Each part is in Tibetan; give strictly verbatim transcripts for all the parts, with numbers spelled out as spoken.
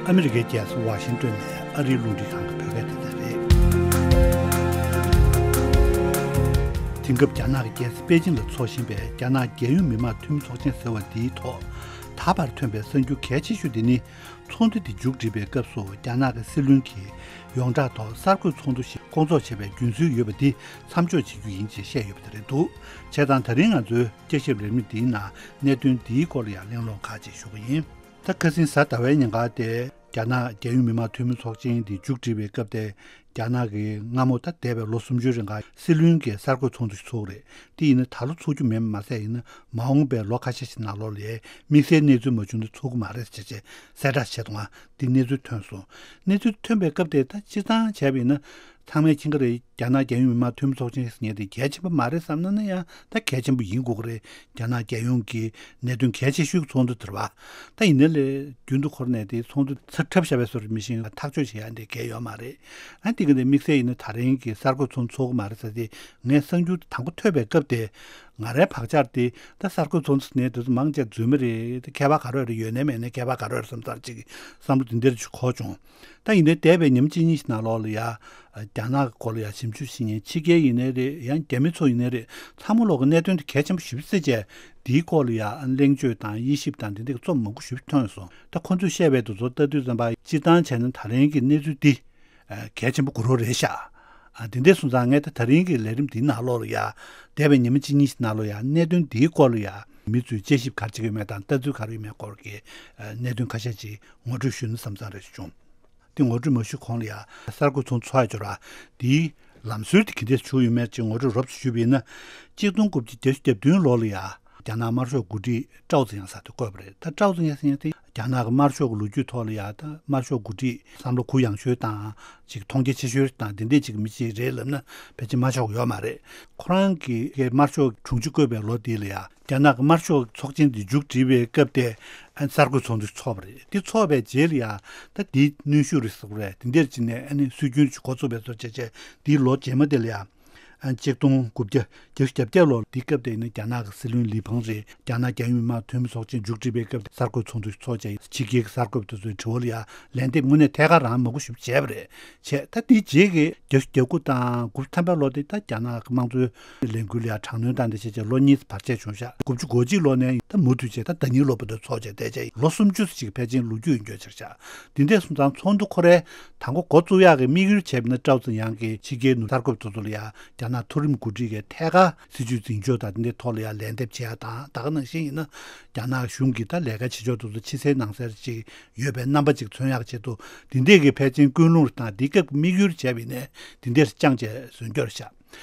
ཨ་མི་རི་ཀའི་རྒྱལ་ས་ཝ་ཤིང་ཏོན་ནས་ཨ་རིའི་རླུང་འཕྲིན་ཁང་གི་བོད་སྐད་སྡེ་ཚན་རེད། དེང་སྐབས་རྒྱ་ནག་གི་རྒྱལ་ས་པེ་ཅིང་ལ་འཚོགས་བཞིན་པའི་རྒྱ་ནག་རྒྱལ་ཡོངས་མི་དམངས་འཐུས་མི་ཚོགས་ཆེན་ཟེར་བ་འདིའི་ཐོག་ད་བར་ཐོན་པའི་གསར་འགྱུར་གལ་ཆེ་ཤོས་དེ་ནི། ཚོགས་འདུ་དེ་མཇུག་བསྒྲིལ་བའི་སྐབས་སུ་རྒྱ་ནག་གི་སྲིད་བློན་གྱིས་ཡོངས་གྲགས་ཐོག་གསར་འགོད་ཚོགས་འདུ་ཞིག་སྐོང་ཚོགས་བྱས་པའི་རྒྱུན་སྲོལ་ཡོད་པ་འདི་མཚམས་འཇོག་བྱེད་རྒྱུ་ཡིན་ཅེས་བཤད་ཡོད་པ་དེ་རེད་འདུག་བྱས་ཙང་ད་རིང་ང་ཚོའི་དཔྱད་ཞིབ་ལས་རིམ་འདིའི་ནང་གནད་དོན་འདིའི་སྐོར་ལ་ཡང་གླེང་སློང་ཁག་ཅིག་ཞུ་གི་ཡིན། ད་ཁ་སང་གཟའ་ཟླ་བའི་ཉིན་ཀ་དེ་རྒྱ་ནག་རྒྱལ་ཡོངས་མི་དམངས་འཐུས་མི་ཚོགས་ཆེན་དེ་མཇུག་བསྒྲིལ་བའི་སྐབས་དེ། རྒྱ་ནག་གི་སྔ་མོ་ད་འདས་པའི་ལོ་སུམ་ཅུའི་རིང་ག་སྲིད་བློན་གྱིས་གསར་འགོད་ཚོགས་འདུ་ཞིག་ཚོགས་རེད། དེ་ཡིན་ན་ད་ལོ་ཚོགས་རྒྱུ་མེད་མ་ཟད་ཡིན་ན་མ་འོངས་པའི་ལོ་ཁ་ཤས་ཤིག་ནང་ལོགས་ལ་དམིགས་བསལ་གནས་ཚུལ་མ་བྱུང་ན་ཚོགས་ཀྱི་མ་རེད་ཅེས་བྱས་གསལ་བསྒྲགས་བྱས་འདུག་ང་། འདི་གནས་ཚུལ་ཐོན་སོང་། གནས་ཚུལ་ཐོན་པའི་སྐབས་དེ་ད་སྤྱིར་བཏང་བྱས་པ་ཡིན་ན་ཚང་མས་མཁྱེན་གྱི་རེད། རྒྱ་ནག་རྒྱལ་ཡོངས་མི་དམངས་འཐུས་མི་ཚོགས་ཆེན་ཟེར་མཁན་དེ་གལ་ཆེན་པོ་མ་རེད་བསམ་ན་ན་ཡང་ད་གལ་ཆེན་པོ་ཡིན་དགོས་ཀྱི་རེད། རྒྱ་ནག་རྒྱལ་ཡོངས་ཀྱི་གནད་དོན་གལ་ཆེ་ཤོས་ཀྱི་ཚོགས་འདུ་དེ་རེད་བ། ད་ཡིན་ནའི་ལས་རྒྱུན་དུ་འཁོར་ནས་དེ་ཚོགས་འདུ་ཚགས་ཁྲབ་བྱ་བའི་བཟོ་འདྲ་མི་ཤེས་ཐག་གཅོད་བྱེད་ཡ་འདི་གལ་ཡོད་མ་རེད། ཨ་འདི་ག་འདི་དམིགས་བསལ་ཡིན་ན་ད་རིང་གི་གསར་འགོད་ཚོགས་འདུ་ཚོགས་ཀྱི་མ་རེད་ཟེར་ཏེ་ངས་གསར་འགྱུར་དེ་དང་པོ་ཐོས་པའི་སྐབས་དེ་ང་རའི་བག་ཆགས་དེ་ད་གསར་འགོད་ཚོགས་འདུ་ཟེར་ནས་དེ་ཚོ་མང་ཆེ་རྫུན་མ་རེད། དེ་ཁྱད་པར་ག་རེ་རེད། ཡོད་ནའི་མེད་ནའི་ཁྱད་པར་ག་རེ་རེད་བསམ་ཚར་ཅིག་བསམ་བློ་དེ་འདྲ་ཅིག་འཁོར་བྱུང་། ད་ཡིན་ནའི་འདས་པའི་ཉིན་གཅིག་གཉིས་ཤིག་ནང་ལོགས་ལ་ཡ། རྒྱ་ནག་གི་སྐོར་ལ་ཡ་ཞིབ་འཇུག་བྱེད་མཁན་ཕྱི་རྒྱལ་ཡིན་ནའི་རེད། ཡང་རྒྱ་མི་ཚོ་ཡིན་ནའི་རེད། ཚང་མ་ལོག་གི་གནད་དོན་དེ་གལ་ཆེན་པོ་ཞེ་པོ་བརྩི་བྱས་འདིའི་སྐོར་ལ་ཡ་གླེང་བརྗོད་དང་དབྱེ་ཞིབ་དང་འདི་འདྲ་གི་རྩོམ་མང་པོ་ཞེ་པོ་ཐོན་སོང་། ད་ཁོ་ཚོས་བཤད་པའི་དེ་ཚོ་ལྟ་དུས་ཙམ་པ་སྤྱིར་བཏང་བྱས་ན་ད་རིང་གི་གནས་ཚུལ་འདི་གལ་ཆེན་པོ་དགོས་རོགས་རེད་ཤག་ཨ་དེ་འདྲ་སོང་ཙང་ངས་ད་ད་རིང་གི་ལས་རིམ་འདིའི་ནང་ལོགས་ལ་ཡ་འདས་པའི་ཉི་མ་གཅིག་གཉིས་ཤིག་ནང་ལོགས་ཡ་གནད་དོན་འདིའི་སྐོར་ལ་ཡ་མི་ཚོས་དཔྱད་ཞིབ་ག་རེ་བྱེད་ཀྱི་ཡོད་མེད་དང་ལྟ་ཚུལ་ག་རེ་ཡོད་མེད་སྐོར་གྱི་གནད་དོན་ཁ་ཤས་ཅིག་ངོ་སྤྲོད་ཞུས་ན་བསམ་བསམ་རེ་ཞིག་བྱུང་། དེ་ངོ་སྤྲོད་མ་ཞུས་གོང་ལ་ཡ་གསར་འགོད་ཚོགས་འདུ་ཚོགས་ཡ་འབྱོར་བ་དེའི་ལམ་སྲོལ་དེ་ག་འདྲས་བྱུང་ཡོད་མེད་ཅིག་ངོ་སྤྲོད་རོབ་ཙམ་ཞུས་པ་ཡིན་ན། གཅིག་སྟོང་དགུ་བརྒྱ་བརྒྱད་ཅུ་གྱ་བདུན་ལོ་ལ་ཡ་རྒྱ་ནག་དམར་ཤོག་འགོ་ཁྲིད་ཀྲའོ་ཙེ་ཡང་ཟེར་དེ་བསྐོས་པ་རེད། ད་ཀྲའོ་ཙེ་ཡང་ཟེར་མཁན་དེ་རྒྱ་ནག་གི་དམར་ཤོག་གི་ལོ་རྒྱུས་ཐོག་ལ་ཡ་ད་དམར་ཤོག་འགོ་ཁྲིད་བསམ་བློ་གུ་ཡངས་ཤོས་དང་ཅིག་མཐོང་རྒྱ་ཆེ་ཤོས་དང་དེ་འདྲས་ཅིག་མི་ཅིག་རེད་ལབ་ན་ཕལ་ཆེར་མ་ཆོག་ཡོད་མ་རེད། ཁོ་རང་གི་དམར་ཤོག་དྲུང་ཆེ་བསྐོས་པའི་ལོ་དེ་ལ་ཡ། རྒྱ་ནག་གི་དམར་ཤོག་ཚོགས་ཆེན་འདི་མཇུག་སྒྲིལ་བའི་སྐབས་དེ་ཨ་གསར་འགོད་ཚོགས་འདུ་ཚོགས་པ་རེད། འདི་ཚོགས་པའི་རྗེས་ལ་ཡ་ད་འདིའི་གནོན་ཤུགས་རེད་ཟེར་དགོས་རེད། དེ་འདིར་ཕྱིན་ནས་ཨ་ནི་སྲོལ་རྒྱུན་ཅིག་འགོ་བཙུགས་པའི་བཟོ་བྱས་བྱས་འདིའི་ལོ་རྗེས་མ་དེ་ལ་ཡ་ཨ་གཅིག་སྟོང་དགུ་བརྒྱ་བརྒྱད་ཅུ་གྱ་བརྒྱད་ལོ་འདིའི་སྐབས་དེ་ནི་རྒྱ་ནག་གི་སྲིད་བློན་ལི་ཕང་རེད། རྒྱ་ནག་རྒྱལ་ཡོངས་མི་དམངས་འཐུས་མི་ཚོགས་ཆེན་མཇུག་སྒྲིལ་བའི་སྐབས་དེ་གསར་འགོད་ཚོགས་འདུ་ཚོགས་བྱས་ཕྱི་རྒྱལ་གྱི་གསར་འགོད་པ་དེ་ཚོའི་དྲི་བ་ལ་ཡ་ལན་འདེབས་དངོས་གནས་ཐད་ཀར་རང་མང་པོ་ཞིག་བྱས་པ་རེད། བྱས། ད་དེའི་རྗེས་ཀྱི་བརྒྱད་ཅུ་གྱ་དགུ་དང་དགུ་བཅུ་ཐམ་པའི་ལོ་དེ་ད་རྒྱ་ནག་གི་དམངས་གཙོའི་ལས་འགུལ་ལ་ཡང་དྲག་གནོན་བཏང་དེ་བྱས་བྱས་ལོ་གཉིས་བར་ཆད་བྱུང་ཤག་དགུ་བཅུ་གོ་གཅིག་ལོ་ནས་ད་མུ་མཐུད་བྱས་ད་ཟླ་ཉིན་ལོ་བར་དུ་འཚོགས་བྱས་བསྡད་བྱས་ལོ་སུམ་ཅུ་ཙམ་ཅིག་ཕལ་ཆེར་ལོ་རྒྱུས་ཡིན་རྒྱུ་ཆགས་ཤག་དེ་འདྲས་སོང་ཙང་ཚོགས་འདུ་ཁོ་རའི་དང་པོ་འགོ་བཙུགས་ཡག་གི་དམིགས་ཡུལ་བྱས་པ་ན་ཀྲའོ་ཙེ་ཡང་གིས་ཕྱི་རྒྱལ་ནང་གསར་འགོད་པ་དེ་ཚོ་ལ་ཡང་རྒྱ་ནག་མཐོ་རིམ་འགོ་ཁྲིད་ཀྱིས་ཐད་ཀར་སྲིད་ཇུས་འཛིན་ཕྱོགས་དང་དེ་འདྲའི་ཐོག་ལ་ཡང་ལན་འདེབས་བྱེད་ཡག་དང་ད་ག་ནང་བཞིན་ཡིན་ན་རྒྱ་ནག་གཞུང་གིས་ད་ལས་ཀ་བྱེད་ཕྱོགས་དེ་ཚོ་ཕྱི་གསལ་ནང་གསལ་ཅིག་ཡོད་པའི་རྣམ་པ་ཅིག་མཚོན་ཡག་ཆེད་དུ་འདི་འདྲས་ཀྱི་ཕལ་ཆེར་ཀུན་སློང་རེ་དང་འདི་སྐབས་ཀྱི་དམིགས་ཡུལ་བྱས་པ་ཡིན་ནའི་འདི་འདྲས་བཅངས་བྱས་བཟོས་རྒྱུ་རེད་ཤག་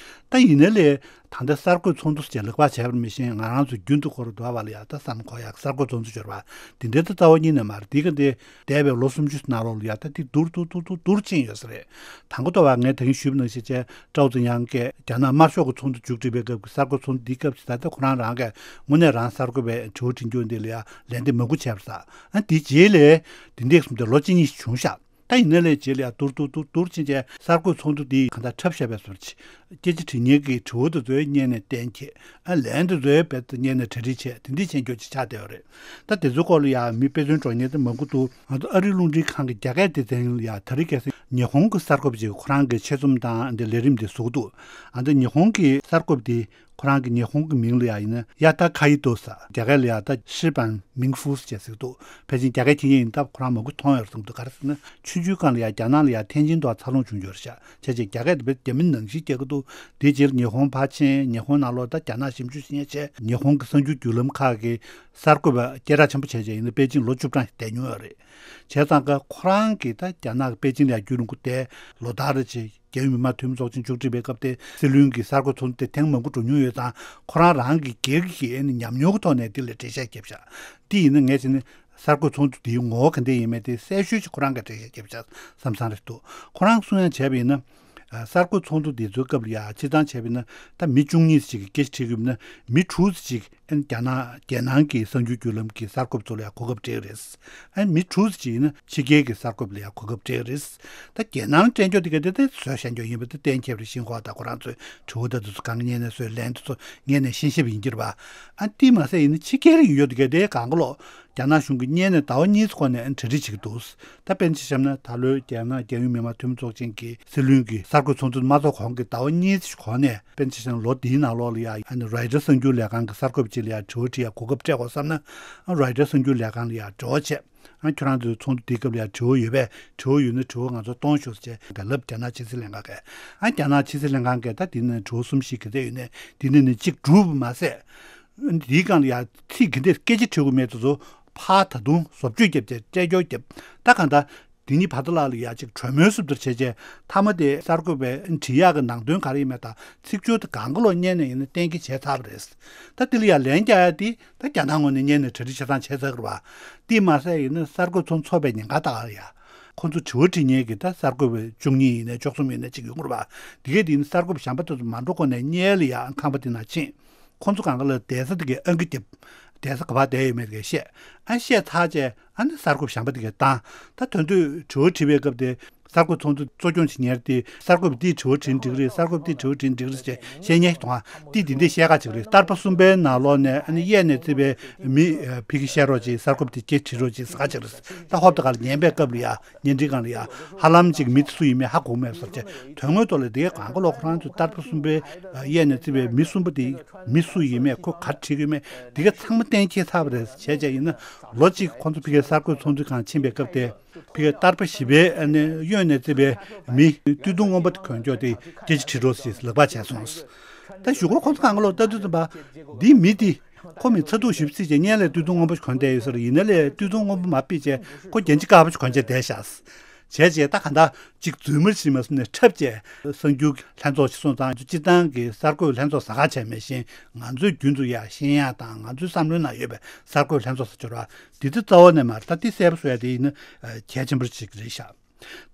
ད་ཡིན་ནའི་ལས་ད་ལྟ་གསར་འགོད་ཚོགས་འདུ་ཟེར་ལག་པ་བྱས་པར་མི་ཤེས། ང་རང་ཚོ་རྒྱུན་དུ་འཁོར་འགྲོ་བ་ལ་ཡ་ད་བསམ་གོ་ཡག་གསར་འགོད་ཚོགས་འདུ་འབྱོར་བ་འདི་འདྲའི་ད་རྩ་བ་ཉིད་ནས་མ་རེད། འདི་ག་འདི་འདས་པའི་ལོ་སུམ་ཅུ་ནང་ལོགས་ལ་ཡ་ད་འདི་སྡུག་སྡུག་སྡུག་སྡུག་སྡུག་ཕྱིན་ཡོད་ས་རེད། དང་པོ་ལྟ་བ་ངས་ད་གིན་ཞུས་པ་ནང་བཞིན་བྱས་ཀྲའོ་ཙེ་ཡང་གིས་རྒྱ་ནག་དམར་ཤོག་གི་ཚོགས་འདུ་མཇུག་སྒྲིལ་བའི་སྐབས་ཀྱི་གསར་འགོད་ཚོགས་འདུ་འདིའི་སྐབས་སུ་ད་ལྟ་ཁོ་རང་རང་གིས་དངོས་གནས་རང་གསར་འགོད་པའི་དྲི་བ་དྲི་རྒྱུ་འདི་ལ་ཡ་ལན་འདེབས་མང་པོ་བྱས་པ་རེད། ཨ་འདི་རྗེས་ལས་འདི་འདྲས་གསུམ་དེ་ལོ་གཅིག་གཉིས་ཤིག་བྱུང་ཤག་ད་ཡིན་ན་ལས་རྗེས་ལ་ཡ་དུར་དུར་དུར་དུར་ཕྱིན་བྱས་གསར་འགོད་ཚོགས་འདུ་འདི་གང་ལྟར་འཁྲབ་བཞག་པའི་བཟོ་འདྲ་ཅིག་སྐད་ཆ་དྲི་མཁན་གྱི་དྲི་བ་དེ་ཚོའི་སྙན་ནས་གཏན་འཁེལ། ཨ་ལན་དེ་ཚོའི་རྦད་དེ་སྙན་ནས་གྲ་སྒྲིག་བྱས་དེ་འདྲས་བྱེད་རྒྱུ་ཅིག་ཆགས་བསྡད་ཡོད་རེད། ད་དེ་ཚོའི་སྐོར་ལ་ཡ་མི་དཔེ་མཚོན་འཇོག་མཁན་དེ་མང་པོ་འདུག་ང་ཚོ་ཨ་རིའི་རླུང་འཕྲིན་ཁང་གི་རྒྱ་སྐད་སྡེ་ཚན་ལ་ཡ་ད་རེས་ཁ་སང་ཉི་ཧོང་གི་གསར་འགོད་པ་ཅིག་ཁོ་རང་གི་ཆེད་རྩོམ་དང་འདི་ལས་རིམ་དེ་བཟོ་གི་འདུག་ཨ་ད་ཉི་ཧོང་གི་གསར་འགོད་པ་དེ་ཁོ་རང་གི་ཉི་ཧོང་གི་མིང་ལ་ཡ་ཡིན་ན་ཡ་ད་ཁ་ཡི་ཏོ་ས་རྒྱ་སྐད་ལ་ཡ་ད་ཧྲི་པན་མིང་ཧྥུ་ཟེར་ཟེར་གི་འདུག་ཕལ་ཆེར་རྒྱ་སྐད་མཁྱེན་མཁན་ཡིན་སྟབས་ཁོ་རང་མང་པོ་མཐོང་ཡོད་རེད་བསམ་འདུག་ག་རེ་ཟེར་ན་ཆུང་ཆུང་སྒང་ལ་ཡ་རྒྱ་ནག་ལ་ཡ་ཐེན་ཅིན་དུ་འཚར་ལོངས་བྱུང་ཡོད་རེད་ཤག་བྱས་རྗེས་རྒྱ་སྐད་དེ་བས་རྒྱ་མི་ནང་བཞིན་སྐྱོན་གི་འདུག་དེའི་རྗེས་ལ་ཉི་ཧོང་ཕར་ཕྱིན། ཉི་ཧོང་ནང་ལོགས་ད་རྒྱ་ནག་ཞིབ་འཇུག་བྱེད་མཁན་བྱས་ཉི་ཧོང་གི་གསར་འགྱུར་བརྒྱུད་ལམ་ཁག་གི་གསར་འགོད་པ་སྐད་གྲགས་ཆེན་པོ་བྱས་བྱས་ཡིན་ན་པེ་ཅིང་ལོ་བཅུ་གྲངས་ཤིག་བསྡད་མྱོང་ཡོད་རེད། བྱས་ཙང་ཀ་ཁོ་རང་གིས་ད་རྒྱ་ནག་གི་པེ་ཅིང་ལ་ཡ་རྒྱུན་རིང་པོ་བསྡད་ལོ་ལྟར་རེ་བྱས་རྒྱལ་ཡོངས་མི་དམངས་འཐུས་མི་ཚོགས་ཆེན་མཇུག་སྒྲིལ་བའི་སྐབས་དེ་སྲིད་བློན་གྱི་གསར་འགོད་ཚོགས་འདུ་དེ་ཐེངས་མང་པོ་འགྲོ་མྱོང་ཡོད་ཙང་ཁོ་རང་རང་གི་སྒེར་གྱི་ཨེ་ནི་ཉམས་མྱོང་གི་ཐོག་ནས་འདི་ལ་འགྲེལ་བཤད་བརྒྱབ་ཤག་འདི་ཡིན་ན་ངས་བྱས་ན་གསར་འགོད་ཚོགས་འདུ་འདིའི་ངོ་བོ་ག་འདྲ་ཡིན་མིན་དེ་གསལ་ཤོས་ཤིག་ཁོ་རང་གིས་འགྲེལ་བཤད་བརྒྱབ་ཤག་བསམ་བསམ་རེད་འདུག་ཁོ་རང་གསུང་ཡང་བྱས་པ་ཡིན་ན། ཨ་གསར་འགོད་ཚོགས་འདུ་འདི་ཚོའི་སྐབས་ལ་ཡ་སྤྱིར་བཏང་བྱས་པ་ཡིན་ན་ད་མི་བཅུ་གཉིས་ཅིག་གིས་སྐད་ཆ་དྲིས་དགོས་ན་མི་དྲུག་ཅིག་ རྒྱ་ནག་རྒྱལ་ནང་གི་གསར་འགྱུར་བརྒྱུད་ལམ་གྱི་གསར་འགོད་ཚོ་ལ་ཡང་གོ་སྐབས་སྤྲད་ཀྱི་རེད། ཨ་མི་དྲུག་ཙམ་ཅིག་ཡིན་ན་ཕྱི་རྒྱལ་གྱི་གསར་འགོད་ལ་ཡང་གོ་སྐབས་སྤྲད་ཀྱི་རེད། ད་རྒྱལ་ནང་སྤྲད་འཇོག་དེ་ག་དེ་དེ་བཟོས་བཞག་འཇོག་ཡིན་པ་དེ་གཏན་འཁེལ་བ་རེད། ཤེས་ཁོག་ད་ཁོ་རང་ཚོས་དྲི་བ་ད་དུ་ཚོ་གང་ཉན་ནས་བཟོས་ལན་དུ་ཚོ་ངས་ནས་ཤེས་ཤེས་པ་ཡིན་གྱི་རེད་པ། ཨ་དེ་མ་ཟད་ཡིན་ན་ཕྱི་རྒྱལ་ཡིན་ཡོད་དེ་ག་དེ་གང་ག་ལོག་རྒྱ་ནག་གཞུང་གིས་བརྙན་ནས་ཟླ་བ་གཉིས་ཚོ་ནས་གྲ་སྒྲིག་བྱེད་ཀྱི་འདུག་ད་དཔེར་ན་ཆ་བཞག་ན་ད་ལོའི་རྒྱ་ནག་རྒྱལ་ཡོངས་མི་དམངས་འཐུས་མི་ཚོགས་ཆེན་གྱི་སྲིད་བློན་གྱི་གསར་འགོད་ཚོགས་འདུ་མ་ཚོགས་གོང་གི་ཟླ་བ་གཉིས་ཚོ་གོང་ནས་དཔེར་ན་ཆ་བཞག་ན་ལོ་འདིའི་ནང་ལོགས་ལ་ཡ་ཨ་ནི་རོའི་ཊར་གསར་འགྱུར་ལས་ཁང་གི་གསར་འགོད་ཅིག་ལ་ཡ་དྲི་བ་དྲི་ཡ་གོ་སྐབས་སྤྲད་དགོས་བསམ་ན། ཨ་རོའི་ཊར་གསར་འགྱུར་ལས་ཁང་ལ་ཡ་འབྲེལ་བ་བྱས། ཨ་ཁྱོད་རང་ཚོའི་ཚོགས་འདུ་འདིའི་སྐབས་ལ་ཡ་དྲི་བ་ཡོད་པས། དྲི་བ་ཡོད་ན་དྲི་བ་ང་ཚོར་གཏོང་ཤོག་ཟེར་བྱས་ལབ། རྒྱ་ནག་ཕྱི་སྲིད་ལྷན་ཁང་གིས། ཨ་རྒྱ་ནག་ཕྱི་སྲིད་ལྷན་ཁང་གིས་ད་འདི་ནས་དྲི་བ་གསུམ་བཞི་ག་ཚད་ཡོད་ནས་འདི་ནས་ནི་གཅིག་གྲུབ་པ་མ་ཟད། འདིའི་སྒང་ལ་ཡང་ཚིག་གི་འདིར་སྐད་ཆ་དྲི་དགོས་མེད་དུ་ཚོ་ཕར་ད་དུང་བཟོ་བཅོས་བརྒྱབ་སྟེ་སྤྲད་སྐྱོར་བརྒྱབ། ད་གང་ལྟར་འདི་གཉིས་བར་དུ་ལ་ལ་ཡ་གཅིག་གྲོས་མོལ་སུབ་ཏུ་བྱས་རྗེས་མཐའ་མ་དེ་གསར་འགོད་པས་དྲི་ཡག་གི་ནང་དོན་ག་རེ་ཡིན་མེད་དང་ཚིག་སྦྱོར་དེ་གང་ག་ལོག་སྙན་ནས་ཡིན་ན་གཏན་འཁེལ་བྱས་ཚར་བ་རེད། ད་འདི་ལ་ཡ་ལན་རྒྱག་ཡ་དེ་ད་རྒྱ་ནག་ངོས་ནས་སྙན་ནས་གྲ་སྒྲིག་ཆ་ཚང་བྱས་ཚར་གི་རེད་པ། དེ་མ་ཟད་ཡིན་ན་གསར་འགོད་ཚོ་འཚོགས་པའི་ཉེན་ཁ་ད་ག་རེ་ཡ། ཁོ་ཚོ་དྲི་བ་དྲི་མཁན་གྱི་ད་གསར་འགོད་པ་བཅུ་གཉིས་ཡིན་ནའི་བཅུ་གསུམ་ཡིན་ནའི་གཅིག་ཡོང་གི་རེད་པ། འདི་གས་དེ་ཡིན་ན་གསར་འགོད་པ་གཞན་པ་དེ་ཚོ་མ་འགྲོ་གོང་ནས་སྔོན་ལ་ཡ་ཁང་པ་དེ་ནང་ཕྱིན། ཁོང་ཚོ་གང་ག་ལ་བསྡད་ས་དེ་གའི་ཨང་ཀི་རྒྱབ། བསྡད་ས་ག་པར་བསྡད་ཡོད་མེད་དེ་གའི་བཤད། ཨ་བཤད་ཚར་རྗེས་ཨ་ནི་གསར་འགོད་གཞན་པ་དེ་གའི་བཏང་། ད་དོན་དུ་དྲི་བ་དྲི་བའི་སྐབས་དེ་གསར་འགོད་ཚོགས་འདུ་གཙོ་སྐྱོང་བྱེད་མཁན་དེ་གསར་འགོད་པ་དེས་དྲི་བ་དྲིས་ན་འགྲིག་གི་རེད། གསར་འགོད་པ་དེས་དྲི་བ་དྲིས་ན་འགྲིག་གི་རེད་ཅེས་བཤད་མཁན་ཞིག་མཐོང་བ། དེས་དེ་འདྲས་བཤད་ཁ་ཅིག་རེད། བསྟར་པ་གསུམ་པའི་ནང་ལོགས་ནས་ཨ་ནི་གཡས་ནས་བརྩིས་པའི་མི་ཕ་གི་བཤད་རོགས་གྱིས། གསར་འགོད་པ་དེ་སྐད་དྲིས་རོགས་གྱིས་ཟེར་ཁ་ཅིག་རེད། ད་ཧོབ་ཏེ་ག་ལ་ཉན་པའི་སྐབས་ལ་ཡ། བརྙན་འཕྲིན་སྒང་ལ་ཡ་ཧ་ལམ་ཅིག་མི་དེ་སུ་ཡིན་མིན་ཧ་གོ་མེད་བཟོ་བྱས། དོན་དངོས་ཐོག་ལ་དེ་གའི་གང་ག་ལོག་ཁོ་རང་ཚོའི་བསྟར་པ་གསུམ་པའི་གཡས་ནས་བརྩིས་པའི་མི་གསུམ་པོ་དེ་མི་སུ་ཡིན་མིན་ཁོ་ག་རེ་བྲིས་ཡོད་མེད་དེ་ག་ཚང་མ་གཏན་འཁེལ་ཚར་བ་རེད། བྱས་བྱས་ཡིན་ན་ལོ་གཅིག་ཁོང་ཚོ་ཕ་གིའི་གསར་འགོད་ཚོགས་འདུའི་སྒང་ཕྱིན་པའི་སྐབས་དེ་ཕ་གིའི་བསྟར་པ་བཞི་པའི་ཨ་ནི་གཡོན་ནས་བརྩིས་པའི་མི་སྟོད་ཐུང་སྔོན་པོ་དེ་གོན་ཀྱོག་དེ་སྐད་ཆ་དྲིས་རོགས་ཞེས་ལག་པ་བྱས་སོང་། ད་གཞུག་གུ་ཁོང་ཚོ་གང་ག་ལོག་ལྟ་དུས་ཙམ་པ་འདི་མི་དེ། ཁོ་མི་ཚ་གདུག་ཞིབ་རྩིས་བྱས་སྔོན་ལ་སྟོད་ཐུང་སྔོན་པོ་ཞིག་གོན་བསྡད་ཡོད་ས་རེད། ཡིན་ནའི་ལས་སྟོད་ཐུང་སྔོན་པོ་མ་ཕུད་བྱས་ཁོ་རྒྱན་ཆ་དཀར་པོ་ཞིག་གོན་བྱས་བསྡད་ཤག་བྱས་རྗེས་ད་གང་ལྟར་ཅིག་རྫུན་མ་ཞིག་མ་བཟོས་ནས་འཁྲབ་བྱས་གསར་འགྱུར་ལྷན་ཚོགས་ཤིག་སོང་ཙང་སྤྱིར་བཏང་གི་གསར་འགོད་ལྷན་ཚོགས་ཟ་ཁ་བྱས་མེད་བཞིན་ང་ཚོས་རྒྱུན་དུ་ཡ་ཤེས་ཡག་དང་ང་ཚོའི་བསམ་བློའི་ནང་ཡོད་པའི་གསར་འགོད་ལྷན་ཚོགས་ཟེར་གྱི་རེད་པ། འདི་ཚོ་རྩ་བ་ནས་མ་རེད། ད་འདི་གསལ་པོ་བཟོ་ཡ་དེ་ཡིན་ན་གལ་ཆེན་པོ་ཞིག་རེད་ཤག་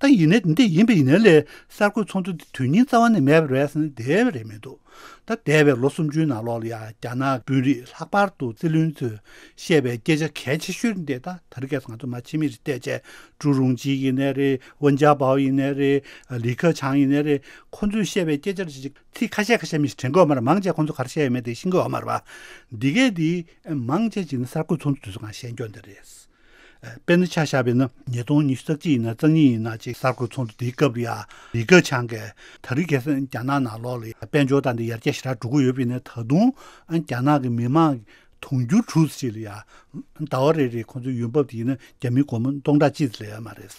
ད་ཡིན་ནའི་འདི་ཡིན་པ་ཡིན་ནའི་ལས་གསར་འགོད་ཚོགས་འདུ་འདི་དོན་སྙིང་རྩ་བ་ནས་མེད་པ་རེད་ཟེར་ན་དེ་བས་རེད་མི་འདུག་ད་འདས་པའི་ལོ་སུམ་ཅུའི་ནང་ལོགས་ལ་ཡང་རྒྱ་ནག་དཔོན་རིགས་ལྷག་པར་དུ་སྲིད་བློན་ཚོས་བཤད་པའི་སྐད་ཆ་གལ་ཆེ་ཤོས་འདི་ད་ད་རེས་ཁ་སང་ང་ཚོ་མར་ཕྱི་མིག་ཅིག་བལྟས་བྱས་ཀྲུའུ་རུང་ཅི་ཡིན་ནའི་རེད། ཝུན་ཅཱ་པའོ་ཡིན་ནའི་རེད། ལི་ཁེ་ཆང་ཡིན་ནའི་རེད། ཁོང་ཚོས་བཤད་པའི་སྐད་ཆ་རེ་ཅིག་ཚིག་ཁ་ཤས་ཁ་ཤས་མི་ཞིག་དྲན་གྱི་ཡོད་མ་རེད། མང་ཆེ་ཁོང་ཚོ་ག་རེ་བཤད་ཡོད་མེད་དེ་ཤེས་ཀྱི་ཡོད་མ་རེད་པ། འདི་གས་འདི་མང་ཆེ་ཅིག་ནི་གསར་འགོད་ཚོགས་འདུ་དུས་སུ་གང་བཤད་རྒྱུ་འདི་རེད། དཔེར་ན་ཆ་བཞག་པ་ཡིན་ན་ཉིས་སྟོང་ཉི་ཤུ་རྩ་གཅིག་ཡིན་ན་རྩ་གཉིས་ཡིན་ན་ཅིག་གསར་འགོད་ཚོགས་འདུ་དེའི་སྐབས་ལ་ཡ་ལི་ཁེ་ཆང་གིས་ད་རེས་ཁ་སང་རྒྱ་ནག་ནང་ལོགས་ལ་ཡ་དཔལ་འབྱོར་དང་དེ་ཡར་རྒྱས་ཞེ་དྲག་འགྲོ་གི་ཡོད་པ་ཡིན་ན་ད་དུང་རྒྱ་ནག་གི་མི་མང་དུང་ཕྱུར་དྲུག་ཅིག་ལ་ཡ་ཟླ་བ་རེ་རེ་ཁོང་ཚོའི་ཡོང་འབབ་དེ་ཡིན་ན་རྒྱ་མིའི་སྒོར་མོ་སྟོང་ཕྲག་གཅིག་ཙམ་ལས་ཡོད་མ་རེད།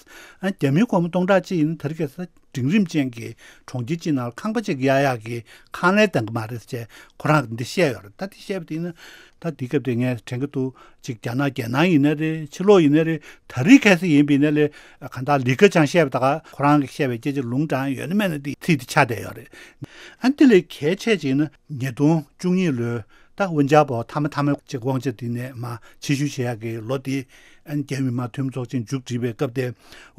རྒྱ་མིའི་སྒོར་མོ་སྟོང་ཕྲག་གཅིག་ཡིན་ན་ད་རེས་ཁ་སང་འབྲིང་རིམ་ཅན་གྱི་གྲོང་ཁྱེར་གཅིག་ནང་ལ་ཁང་པ་གཅིག་གཡར་ཡག་གི་ཁང་གླ་འདང་གི་མ་རེད་ཅེས་ཁོ་རང་གིས་འདི་བཤད་ཡོད་རེད། ད་འདི་བཤད་པ་དེ་ཡིན་ན་ད་འདི་སྐབས་དེ་ངས་དྲན་གྱི་འདུག་ཅིག་རྒྱ་ནག་རྒྱལ་ནང་ཡིན་ན་རེད། ཕྱི་ལོགས་ཡིན་ན་རེད། ད་རེས་ཁ་སང་ཡིན་པ་ཡིན་ན་ལས་གང་ལྟར་ལི་ཁེ་ཆང་བཤད་པ་ད་ག་ཁོ་རང་གིས་བཤད་པའི་སྐད་ཆ་ལུང་དྲངས་ཡོད་ན་མེད་ན་དེ་ཚིག་དེ་ཆགས་བསྡད་ཡོད་རེད། ཨ་འདི་ལས་གལ་ཆེ་ཅིག་ཡིན་ན་ཉིས་སྟོང་བཅུ་གཉིས་ལོའི་ད་ཝུན་ཅཱ་པའོ་མཐའ་མ་མཐའ་མ་ཅིག་དབང་ཆ་དེ་ནས་མར་ཕྱིར་བཤུད་བྱེད་ཡག་གི་ལོ་དེ་ཨ་ནི་རྒྱལ་ཡོངས་མི་དམངས་འཐུས་མི་ཚོགས་ཆེན་མཇུག་བསྒྲིལ་བའི་སྐབས་དེ་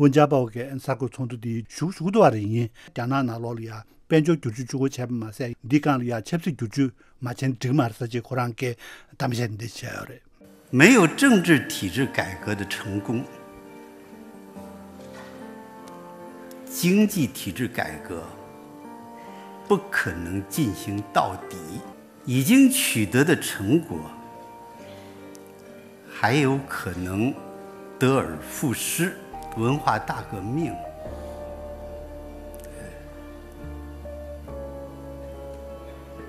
ཝུན་ཅཱ་པའོ་གིས་ཨ་ནི་གསར་འགོད་ཚོགས་འདུ་དེ་ཞུགས་ཞུགས་འདུག་བ་རེད། ཡིན་རྒྱ་ནག་ནང་ལོགས་ལ་ཡ་དཔལ་འབྱོར་བསྒྱུར་བཅོས་བཅུག་དགོས་བྱས་པ་མ་ཟད་འདི་སྒང་ལ་ཡ་ཆབ་སྲིད་བསྒྱུར་བཅོས་མ་བྱས་ན་འགྲིག་མ་རེད་ཟེར་ཅིག་ཁོ་རང་གིས་གཏམ་བཤད་འདི་བྱས་ཡོད་རེད། 没有政治体制改革的成功，经济体制改革不可能进行到底。已经取得的成果还有可能得而复失。文化大革命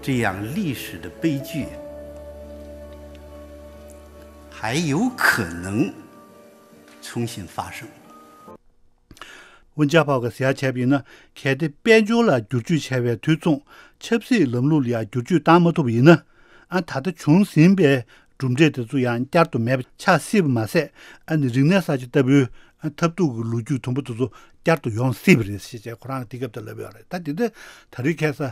这样历史的悲剧还有可能重新发生。 ཝུན་ཅཱ་པའོ་གིས་ཟེར་ཡག་བྱས་པ་ཡིན་ན། གལ་ཏེ་དཔལ་འབྱོར་ལ་བསྒྱུར་བཅོས་བྱས་པའི་དུས་མཚུངས་ཆབ་སྲིད་ལམ་ལུགས་ལ་ཡང་བསྒྱུར་བཅོས་བཏང་མ་ཐུབ་པ་ཡིན་ན། ཨ་ད་ལྟ་བྱུང་ཟིན་པའི་གྲུབ་འབྲས་དེ་ཚོ་ཡང་བསྐྱར་དུ་མེད་པ་ཆགས་སྲིད་པ་མ་ཟད། ཨ་ནི་རིག་གནས་གསར་བརྗེ་ལྟ་བུའི་ཨ་ཐབས་སྡུག་གི་ལོ་རྒྱུས་དུམ་བུ་དེ་ཚོ་བསྐྱར་དུ་ཡོང་སྲིད་པ་རེད་ཞེས་བྱས་ཁོ་རང་གིས་དེ་སྐབས་དེ་ལབ་ཡོད་རེད། ད་དེ་འདྲ་ད་རེས་ཁ་སང་།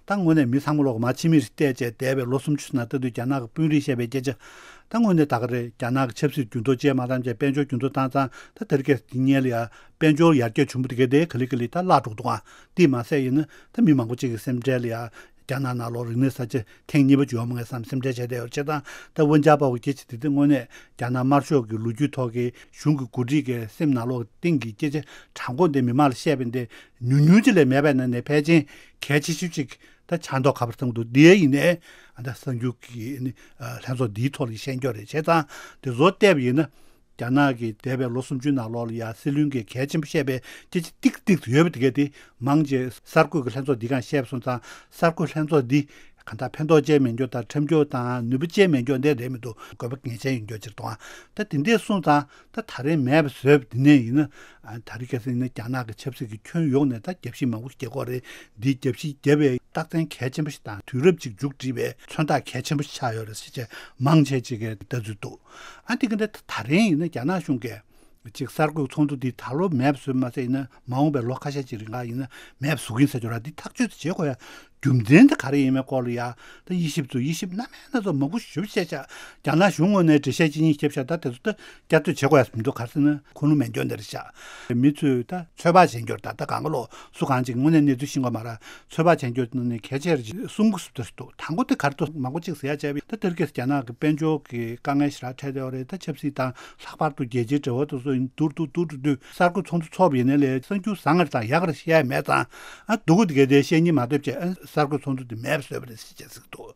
ད་དངོས་གནས་མི་ཚང་མ་ལོག་མར་ཕྱི་མིག་ཅིག་བལྟས་བྱས་འདས་པའི་ལོ་སུམ་ཅུ་ནང་ལྟ་དུས་རྒྱ་ནག་གི་དཔོན་རིགས་བཤད་པའི་སྐད་ཆ། ད་དངོས་གནས་ད་ག་རེད། རྒྱ་ནག་གི་ཆབ་སྲིད་འགྱུར་ལྡོག་བྱས་མ་བཏང་བྱས་དཔལ་འབྱོར་འགྱུར་ལྡོག་བཏང་ཙང་ད་དེ་རིང་ཁ་སང་དེ་སྔོན་ལ་ཡ་དཔལ་འབྱོར་ཡར་རྒྱས་བྱུང་བ་དེ་ག་དེ་ག་ལེ་ག་ལེ་ད་བརླག་འགྲོ་གི་འདུག་ཨ། དེ་མ་ཟད་ཡིན་ན་ད་མི་མང་པོ་ཅིག་གི་སེམས་ཁྲལ་ལ་ཡ་ རྒྱ་ནག་ནང་ལོགས་རིག་གནས་གསར་བརྗེ་ཐེངས་གཉིས་པ་ཅིག་ཡོང་མ་ངེས་བསམ་སེམས་ཁྲལ་བྱས་བསྡད་ཡོད། བྱས་ཙང་ད་ཝུན་ཅཱ་པའོ་གི་སྐད་ཆ་དེ་དེ་དངོས་གནས་རྒྱ་ནག་དམར་ཤོག་གི་ལོ་རྒྱུས་ཐོག་གི་གཞུང་གི་འགོ་ཁྲིད་ཀྱི་སེམས་ནང་ལོགས་སྟེང་གི་སྐད་ཆ་དྲང་པོ་འདི་མི་མང་ལ་བཤད་པ་འདི་ཉུང་ཉུང་ཅིག་ལས་མེད་པའི་ནང་ནས་ཕལ་ཆེར་གལ་ཆེ་ཤོས་ཅིག་ད་ཆགས་མདོག་ཁ་པོ་བསམ་འདུག་འདི་ཡིན་ནའི་ཨ་ད་གསར་འགྱུར་གྱི་ནི་ལྷན་ཚོགས་འདིའི་ཐོག་ལ་བཤད་རྒྱུ་རེད། བྱས་ཙང་དེ་བཟོ་བལྟས་པ་ཡིན་ན། རྒྱ་ནག་གིས་འདས་པའི་ལོ་སུམ་ཅུའི་ནང་ལོགས་ལ་ཡ་སྲིད་བློན་གྱིས་གལ་ཆེན་པོ་བཤད་པའི་སྐད་ཆ་ཏིག་ཏིག་ཏུ་ཡོད་པ་དེ་གས་དེ་མང་ཆེ་གསར་འགོད་ཀྱི་ལྷན་ཚོགས་འདི་གང་བཤད་པ་སོང་ཙང་གསར་འགོད་ལྷན་ཚོགས་འདི་གང་ལྟར་ཕན་ཐོགས་ཅན་མེད་རྒྱུ་དང་ཁྲིམས་སྐྱོར་དང་ནུས་པ་ཅན་མེད་རྒྱུ་འདི་རེད་མི་འདུག་དགོས་པ་ངེས་ཅན་ཡིན་རྒྱུ་ཅིག་མཐོང་ཨ། ད་དེ་འདྲས་སོང་ཙང་ད་ད་རེས་མེད་པ་བཟོས་པ་འདི་ནས་ཡིན་ན་ད་རེས་ཁ་སང་ཡིན་ན་རྒྱ་ནག་གི་ཆབ་སྲིད་ཀྱི་ཁྱོན་ཡོངས་ནས་ད་རྒྱབ་བཤིག་མང་པོ་ཞིག་རྒྱག་གི་ཡོད་རེད། འདི་རྒྱབ་བཤིག་བརྒྱབ་པའི་རྟགས་མཚན་གལ་ཆེན་པོ་ཞིག་དང་དུས་རབས་ཅིག་མཇུག་བསྒྲིལ་བའི་མཚོན་རྟགས་གལ་ཆེན་པོ་ཞིག་ཆགས་ཡོད་རེད་ཟེར་བྱས་མང་ཆེ་ཅིག་གིས་ལྟ་ཚུལ་འདུག་ཨ་འདི་ག་འདི་ད་རེས་ཡིན་ན་རྒྱ་ནག་གཞུང་གིས་ཅིག་གསར་འགོད་ཚོགས་འདུ་འདི་ད་ལོ་མེད་པ་བཟོས་མ་ཟད་ཡིན་ན་མ་འོངས་པའི་ལོ་ཁ་ཤས་ཅིག་རིང་ག་ཡིན་ན་མེད་པ་བཟོ་གི་ཡིན་ཟེར་རྒྱུ་ར་འདི་ཐག་གཅོད་དུ་བྱེད་དགོས་ཡ། རྒྱུ་མཚན་དེ་ག་རེ་ཡིན་མིན་སྐོར་ལ་ཡ་ད་དབྱེ་ཞིབ་ཚོ་དབྱེ་ཞིབ་སྣ་མིན་སྣ་ཚོགས་མང་པོ་ཞིག་བཤད་ཤག་རྒྱ་ནག་གཞུང་ངོས་ནས་འགྲེལ་བཤད་ཅི་ཡིན་བརྒྱབ་ཤག་ད་དེ་ཚོ་ད་བསྐྱར་ཟློས་བྱེད་དགོས་ཡ་མི་འདུག་ག་རེ་ཟེར་ན་ཁུངས་ལུང་མེད་འགྱོ་འདི་རེད་ཤག་མི་ཚོས་ད་ཚོད་དཔག་བྱེད་འགྱོ་ད་ད་གང་ག་ལོ་སུ་གང་ཅིག་དངོས་གནས་གནས་ཚུལ་ཤེས་དགོས་མ་རེད། ཚོད་དཔག་བྱེད་འགྱོ་ནི་གལ་ཆེར་གསུང་གི་སུ་དེར་འདུག་དང་པོ་དེ་ག་རེ་འདུག་མང་པོ་ཅིག་ཟེར་ཡ་བྱས་པས་ད་དེར་གས་རྒྱ་ནག་གི་དཔལ་འབྱོར་གྱི་དཀའ་ངལ་ཞེ་དྲག་འཕྲད་བསྡད་པ་རེད། ད་ཆབ་སྲིད་དང་ལྷག་པར་དུ་རྒྱལ་སྤྱིའི་འབྲེལ་བ་དེ་ཚོ་ཡིན་བསྡུར་དུ་བསྡུར་དུ་བསྡུར་གསར་འགོད་ཚོགས་འདུ་ཚོགས་པ་ཡིན་ནའི་ལས་གསར་འགྱུར་བཟང་ངར་དང་ཡག་གར་བཤད་ཡ་མེད་ཙང་ཨ་སྡུག་གུ་དེ་གས་དེ་བཤད་སྙིང་མ་འདོད་བྱས་ཨ་གསར་འགོད་ཚོགས་འདུ་དེ་མེད་པ་བཟོས་པ་རེད་ཟེར་བྱས་ཟེར་གི་འདུག་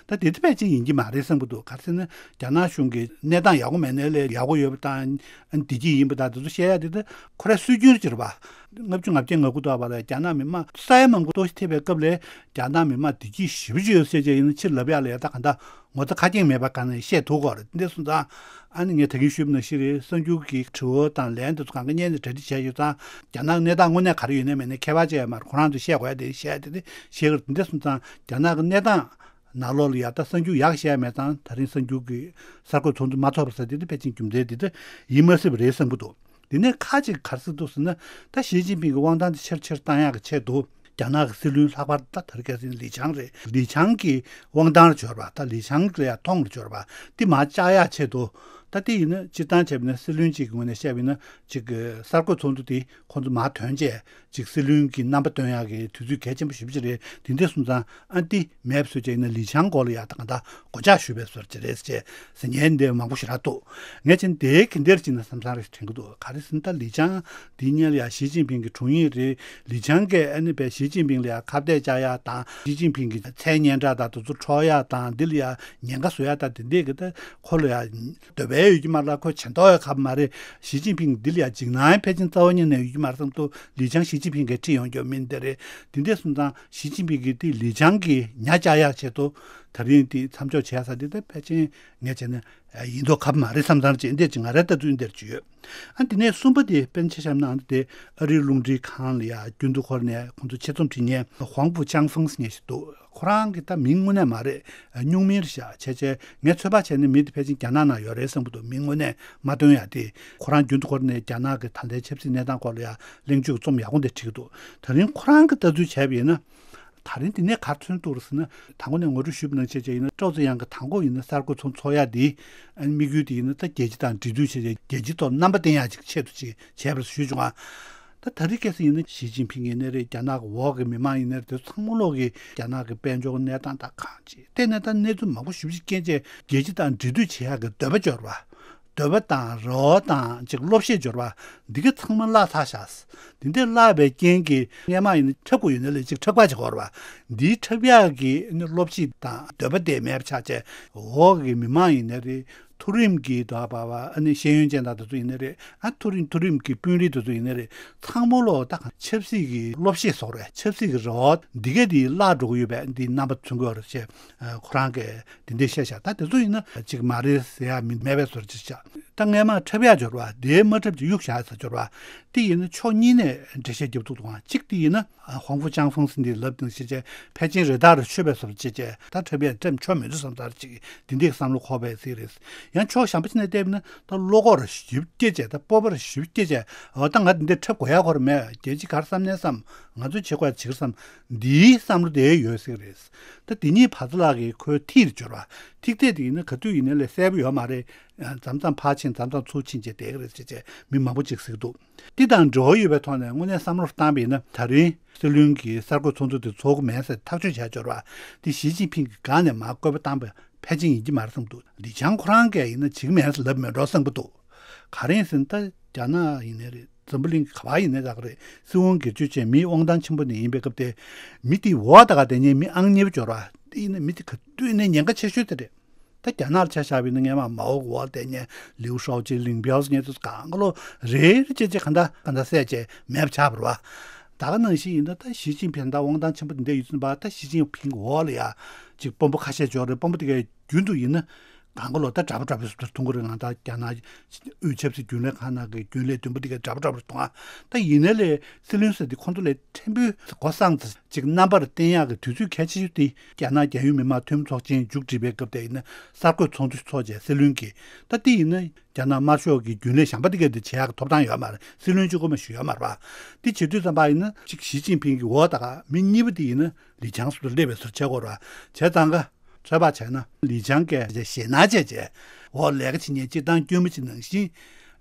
ད་དེ་ཚོ་ཕལ་ཆེར་ཡིན་གྱི་མ་རེད་བསམ་གྱི་འདུག་ག་རེ་ཟེར་ན་རྒྱ་ནག་གཞུང་གི་གནས་སྟངས་ཡག་པོ་མེད་ནའི་ལས་ཡག་པོ་ཡོད་པ་དང་བདེ་སྐྱིད་ཡིན་པ་དང་དེ་ཚོ་བཤད་ཡ་དེ་ད་ཁོ་རའི་སྲོལ་རྒྱུན་ཅིག་རེད་པ། ལྔ་བཅུ་ང་བརྒྱད་ང་དགུ་ཐོག་བར་ལ་རྒྱ་ནག་མི་དམངས་ས་ཡ་མང་པོ་ལྟོགས་ཤི་ཐེབས་པའི་སྐབས་ལ་རྒྱ་ནག་མི་དམངས་བདེ་སྐྱིད་ཞེ་པོ་ཅིག་ཡོད་ཟེར་བྱས་ཡིན་ན་ཕྱིར་ལབ་ཡ་ལ་ཡ་ད་ག་འདྲ་ངོ་ཚ་ཁ་སྐྱེངས་མེད་པ་ག་ནས་བཤད་ཐུབ་ཀྱི་རེད། འདི་སོང་ཙང་ཨ་ནི་ངས་ད་གིན་ཞུས་པ་ནང་བཞིན་རེད། གསར་འགྱུར་གྱི་དྲི་བ་དང་ལན་དེ་ཚོ་གང་ག་བརྙན་ནས་གྲ་སྒྲིག་བྱས་ཡོད་ཙང་རྒྱ་ནག་གནས་སྟངས་དངོས་གནས་ག་རེ་ཡོད་ནའི་མེད་ནའི་ཁྱད་པར་ཅི་ཡང་མ་རེད། ཁོ་རང་ཚོས་བཤད་དགོས་ཡ་དེ་བཤད་ཡ་དེ་དེ་བཤད་ཀྱི་རེད། འདི་སོང་ཙང་རྒྱ་ནག་གི་གནས་སྟངས་ནང་ལོགས་ལ་ཡ་ད་གསར་འགྱུར་ཡག་བཤད་མེད་ཙང་ད་རིང་གསར་འགྱུར་གྱི་གསར་འགོད་ཚོགས་འདུ་མ་ཚོགས་པ་ཟེར་དེ་དེ་ཕལ་ཆེར་རྒྱུ་མཚན་དེ་ད་ཡིན་མ་སྲིད་པ་རེད་བསམ་གྱི་འདུག་དེ་ནས་ཁ་ཅིག་ག་རེ་ཟེར་འདུག་ཟེར་ན་ད་ཞི་ཅིན་ཕིང་གི་དབང་ཐང་དེ་ཆེར་ཆེར་བཏང་ཡག་གི་ཆེད་དུ་རྒྱ་ནག་གི་སྲིད་བློན་ལྷག་པར་ད་དེ་རིང་ཁ་སང་ལི་ཆང་རེད། ལི་ཆང་གི་དབང་ཐང་ལ་འབྱོར་བ་ད་ལི་ཆང་ལ་ཡ་མཐོང་ལ་འབྱོར་བ་དེ་མར་བཅག་ཡག་ཆེད་དུ་ད་དེ་ཡིན་ན་སྤྱིར་བཏང་བྱས་པ་ན་སྲིད་བློན་གཅིག་གི་ངོས་ནས་བཤད་པ་ཡིན་ན་ཅིག་གི་གསར་འགོད་ཚོགས་འདུ་དེ་ཁོང་ཚོ་མར་ཐོན་རྗེས། ཅིག་སྲིད་བློན་གྱི་རྣམ་པ་སྟོན་ཡག་གི་དུས་ཚོད་གལ་ཆེན་པོ་ཞེ་པོ་ཅིག་རེད། དེ་འདྲ་སོང་ཙང་ཨ་འདི་མེད་པ་བཟོས་བྱས་ཡིན་ན་ལི་ཆང་སྐོར་ལ་ཡག་ད་གང་ལྟར་གོད་ཆག་ཞུས་པའི་བཟོ་འདྲ་ཅིག་རེད་ཟེར་བྱས་ཟེར་མཁན་འདི་མང་པོ་ཞེ་དྲག་འདུག་ངས་ཅན་དེའི་ག་འདིར་ཅིག་ན་བསམ་བསམ་རེ་དྲན་གི་འདུག་ག་རེ་ཟེར་ན་ད་ལི་ཆང་འདི་སྔོན་ལ་ཡ་ཞི་ཅིན་ཕིང་གི་དྲུང་ཡིག་རེད། ལི་ཆང་གིས་ཨ་ནི་པའི་ཞི་ཅིན་ཕིང་ལ་ཡ་ཁ་གཏད་བཅག་ཡག་དང་ཞི་ཅིན་ཕིང་གི་མཚན་སྙན་གྲགས་དང་དེ་ཚོ་འཕྲོག་ཡག་དང་འདི་ལ་ཡ་ཉེན་ཁ་བཟོ་ཡག་དང་དེ་འདྲས་གི་ད་ཁོ་ལ་ཡ་འདོད་པ་ཡོད་ཀྱི་མ་རེད། ཁོ་བྱེད་མདོག་ཡོད་ཁ་མ་རེད། ཞི་ཅིན་ཕིང་འདི་ལ་ཡ་འཇིགས་སྣང་ཕལ་ཆེར་རྩ་བ་ཉིད་ནས་ཡོད་ཀྱི་མ་རེད་བསམ་དུས་ལི་ཆང་ཞི་ཅིན་ཕིང་གིས་ཁྲིད་ཡོང་རྒྱུ་མིན་འདི་རེད། དེ་འདྲས་སོང་ཙང་ཞི་ཅིན་ཕིང་གིས་དེ་ལི་ཆང་གི་ཉ་བཅག་ཡག་ཆེད་དུ་ད་རིང་དེ་མཚམས་འཇོག་བྱས་ས་དེ་ད་ཕལ་ཆེར་ངས་བྱས་ན་ཡིན་མདོག་ཁ་མ་རེད་བསམ་ཙང་ཅིག་འདིར་ཅིག་ང་རའི་ལྟ་ཚུལ་འདིར་ཅིག་ཡོད། ཨ་དེ་ནས་གསུམ་པ་དེ་དཔེར་ན་ཆ་བཞག་ན་ཨ་དེ་ཨ་རིའི་རླུང་འཕྲིན་ཁང་ལ་ཡ་རྒྱུན་དུ་འཁོར་ནས་ཁོང་ཚོ་ཆེད་རྩོམ་བྲིས་མཁན་ཧོང་ཕུ་ཅང་ཧྥང་ཟེར་མཁན་ཞིག་འདུག་ཁོ་རང་གི་ད་མིང་དངོས་གནས་མ་རེད། སྨྱུག་མིང་རེད་ཤག་བྱས་བྱས་ངས་ཚོད་དཔག་བྱས་ན་མི་དེ་ཕལ་ཆེར་རྒྱ་ནག་ནང་ཡོད་རེད་བསམ་གྱི་འདུག་མིང་དངོས་གནས་མ་སྟོན་ཡ་དེ་ཁོ་རང་རྒྱུན་དུ་འཁོར་ནས་རྒྱ་ནག་གི་ད་ལྟའི་ཆབ་སྲིད་གནས་སྟངས་སྐོར་ལ་ཡ་གླེང་བརྗོད་ཀྱི་རྩོམ་ཡག་པོ་འདི་བྲིས་ཀྱི་འདུག་ད་རིང་ཁོ་རང་གི་ལྟ་ཚུལ་བྱས་པ་ཡིན་ན། ད་རིང་འདི་ནས་ག་རེ་ཐོན་འདུག་ཟེར་ན་དང་པོ་ནས་ངོ་སྤྲོད་ཞུས་པ་ནང་བྱས་བྱས་ཡིན་ན་ཀྲོའུ་ཙེ་ཡང་གི་དང་པོ་ཡིན་ན་གསར་འགོད་ཚོགས་འཚོགས་ཡ་འདི་དམིགས་ཡུལ་དེ་ཡིན་ན་ད་རྒྱལ་སྤྱི་དང་འབྲེལ་མཐུད་བྱས་བྱས་རྒྱལ་སྤྱི་ཐོག་རྣམ་པ་བསྟན་ཡ་ཅིག་ཆེད་དུ་ཅིག་བྱས་པར་ཞུས་བྱུང་ང་། ད་ད་རེས་ཁ་སང་ཡིན་ན་ཞི་ཅིན་ཕིང་ཡིན་ནའི་རེད། རྒྱ་ནག་གི་འོག་གི་མི་མང་ཡིན་ནའི་རེད། དེ་ཚང་མ་ལོག་གི་རྒྱ་ནག་གི་དཔལ་འབྱོར་གནས་སྟངས་དང་གང་ཅི་བལྟས་ན་ད་གནས་ཚུལ་མང་པོ་ཞེ་པོ་ཅིག་རྐྱེན་བྱས་རྒྱལ་སྤྱི་དང་འབྲེལ་མཐུད་བྱེད་ཡག་གི་འདོད་པ་འབྱོར་བ། འདོད་པ་དང་རེ་བ་དང་ཅིག་བློ་ཤེད་འབྱོར་བ་འདི་ག་ཚང་མ་བརླག་ཚར་ཤག་དེ་འདྲ་བརླག་པའི་རྐྱེན་གྱིས་སྔས་མ་ཡིན་ན་འཁྲབ་དགོས་ཡོད་ན་ལས་ཅིག་འཁྲབ་ཁ་ཅིག་དགོས་རེད་བ། འདིའི་འཁྲབ་ཡག་གི་ནི་བློ་ཤེད་དང་འདོད་པ་དེ་མེད་པ་ཆགས་བྱས་འོག་གི་མི་མང་ཡིན་ན་རེད། མཐོ་རིམ་གྱི་དོ་བ་བ་ཨ་ནི་ཤེས་ཡོན་ཅན་དང་དེ་ཚོ་ཡིན་ན་རེད། ཨ་མཐོ་རིམ་མཐོ་རིམ་གྱི་དཔོན་རིགས་དེ་ཚོ་ཡིན་ན་རེད། ཚང་མ་ལོག་ད་གང་ཆབ་སྲིད་ཀྱི་བློ་ཤེད་སོགས་རེད། ཆབ་སྲིད་ཀྱི་རེ་བ་འདི་ག་དེ་བརླག་འགྲོ་གི་ཡོད་པས་འདི་རྣམ་པ་མཚོན་གྱི་ཡོད་རེད་ཅེས་ཁོ་རང་གིས་དེ་འདྲའི་བཤད་བཞག་ད་དེ་ཚོ་ཡིན་ན་ཅིག་མ་རེད་ཟེར་ཡ་མི་མེད་པའི་བཟོ་འདྲ་ཅིག་བཞག་ད་སྔས་མ་འཁྲབ་ཡག་འབྱོར་བ་དེ་མ་འཁྲབ་ཅིག་གཡུག་བཞག་ཟེར་འབྱོར་བ་དེ་ཡིན་ན་ཕྱོགས་གཉིས་ནས་འགྲེལ་བཤད་རྒྱབ་ཐུབ་འདུག་ག་གཅིག་དེ་ཡིན་ན་ཧོང་ཧྥུ་ཅང་ཧྥང་ཟེར་འདི་ལབ་དང་ཞེས་བྱས་ཕལ་ཆེར་རེ་ཐག་རེ་ཆོད་པའི་བཟོ་འདྲ་ཅིག་བྱས་ད་འཁྲབ་ཡག་འཁྲབ་ཆོག་མི་འདུག་བསམ་ཚར་ཅིག་དེ་འདྲའི་བསམ་བློ་འཁོར་བའི་ཚིག་རེད། ཡང་ཕྱོགས་གཞན་པ་ཅིག་ནས་བལྟས་པ་ན་ད་བློ་ཁོག་རེ་ཞིབ་སྐྱེས་བྱས་ད་སྤོབས་པ་རེ་ཞིབ་སྐྱེས་བྱས་འོ་ད་ང་འདི་འདྲ་འཁྲབ་དགོས་ཡག་ཁོ་ར་མེད། རྒྱལ་སྤྱི་ག་རེ་བསམ་ནའི་བསམ། ང་ཚོས་བྱེད་དགོས་བྱེད་ཀྱི་བསམ། འདིའི་བསམ་བློ་དེ་ཡོད་སྲིད་རེད། ད་འདི་ཉིད་བར་ཐག་ལག་གི་ཁོའི་ཐིག་འབྱོར་བ། ཐིག་ཚད་དེ་ཡིན་ན་ག་དུས་ཡིན་ནའི་ལས་གསལ་པོ་ཡོད་མ་རེད། མཚམས་མཚམས་ཕར་ཕྱིན་མཚམས་མཚམས་ཚུར་ཕྱིན་བྱས་བསྡད་ཀྱི་རེད་ཟེར་བྱས་མི་མང་པོ་ཅིག་ཟེར་གྱི་འདུག་འདི་དང་འབྲེལ་བ་ཡོད་པའི་ཐོག་ནས་དངོས་གནས་བསམ་བློ་བཏང་བ་ཡིན་ན། ད་རིང་སྲིད་བློན་གྱིས་གསར་འགོད་ཚོགས་འདུ་དེ་ཚོགས་ཀྱི་མེད་ཟེར་ཐག་གཅོད་བྱས་འབྱོར་བ་འདི་ཞི་ཅིན་ཕིང་གིས་སྒང་ནས་མར་བཀོད་པ་བཏང་པ་ཕལ་ཆེར་ཡིན་གྱི་མ་རེད་བསམ་འདུག་ལི་ཆང་ཁོ་རང་གིས་ཡིན་ན་བྱེད་ཀྱི་མེད་ཟེར་ལབ་མེད་འགྲོ་བསམ་གྱི་འདུག་ག་རེ་ཡིན་ཟེར་ན། ད་རྒྱ་ནག་ཡིན་ནའི་རེད། འཛམ་བུ་གླིང་ག་པར་ཡིན་ནའི་ད་ག་རེད། སྲིད་དབང་སྒེར་གཅོད་བྱས་མིའི་དབང་ཐང་ཆེན་པོ་ནས་ཡིན་པའི་སྐབས་དེ། མི་དེའི་འོག་ད་ག་དེ་ཉིད་མི་ཨང་གཉིས་པ་འབྱོར་བ་དེ་ཡིན་ན་མི་དེ་ག་དུས་ནས་ཉེན་ཁ་ཆེ་ཤོས་དེ་རེད། ད་རྒྱ་ནག་ལ་ཆ་བཞག་པ་ཡིན་ན་སྔས་མ་མའོ་གི་འོག་ལ་བསྡད་མཁན་ལིའུ་ཧྲའོ་ཅི། ལིང་པའོ་ཟེར་མཁན་ཚོ་གང་ག་ལོ་རེ་རེ་བྱས་བྱས་གང་ལྟར་གང་ལྟར་བསད་བྱས་མེད་པ་ཆགས་པ་རེད་བ། ད་ག་ནང་བཞིན་ཡིན་ན་ད་ཞི་ཅིན་ཕིང་ད་དབང་ཐང་ཆེན་པོ་འདི་འདྲ་ཡོད་ཙམ་པ། ད་ཞི་ཅིན་ཕིང་གི་འོག་ལ་ཡ་ཅིག་དཔོན་པོ་ཁ་ཤས་འབྱོར་རེད། དཔོན་པོ་དེ་གའི་རྒྱུན་དུ་ཡིན་ན་གང་ག་ལོ་ད་འདྲ་པོ་འདྲ་པོའི་བཟོ་ལྟར་མཐོང་གི་རེད། ང་ད་རྒྱ་ནག་དབུས་ཆབ་སྲིད་རྒྱུན་ལས་ཁང་ནང་གི་རྒྱུན་ལས་བདུན་པོ་དེ་གའི་འདྲ་པོ་འདྲ་པོ་རེད་མཐོང་ཨ། ད་ཡིན་ནའི་ལས་སྲིད་བློན་ཟེར་དེ་ཁོང་ཚོ་ལས་ཕྲན་བུ་གོ་སངས་ཙམ་ཅིག་རྣམ་པར་བསྟན་ཡག་གི་དུས་ཚོད་གལ་ཆེ་ཤོས་དེ་རྒྱ་ནག་རྒྱལ་ཡོངས་མི་དམངས་འཐུས་མི་ཚོགས་ཆེན་མཇུག་སྒྲིལ་བའི་སྐབས་དེ་ཡིན་ན་གསར་འགོད་ཚོགས་འདུ་ཚོགས་བྱས་སྲིད་བློན་གྱིས། ད་དེ་ཡིན་ན་རྒྱ་ནག་དམར་ཤོག་གི་རྒྱུན་ལས་གཞན་པ་དེ་གའི་དེ་བྱེད་ཡག་གི་ཐོབ་ཐང་ཡོད་མ་རེད། སྲིད་བློན་གཅིག་པོ་མ་ཞིག་ཡོད་མ་རེད་པ། དེ་བྱེད་དུས་ཙམ་པ་ཡིན་ན་ཅིག་ཞི་ཅིན་ཕིང་གི་འོག་ད་ག་མི་གཉིས་པ་དེ་ཡིན་ན་ལི་ཆང་སོགས་ལ་སླེབས་པའི་བཟོ་བྱེད་དགོས་རེད་བ། བྱས་ཙང་ག་ཚོད་དཔག་བྱས་ན་ལི་ཆང་གིས་ཞེད་སྣང་བྱས་བྱས་འོག་ལས་ཀ་བྱེད་མཁན་སྤྱིར་བཏང་སྐྱོན་མི་གཅིག་ནང་བཞིན།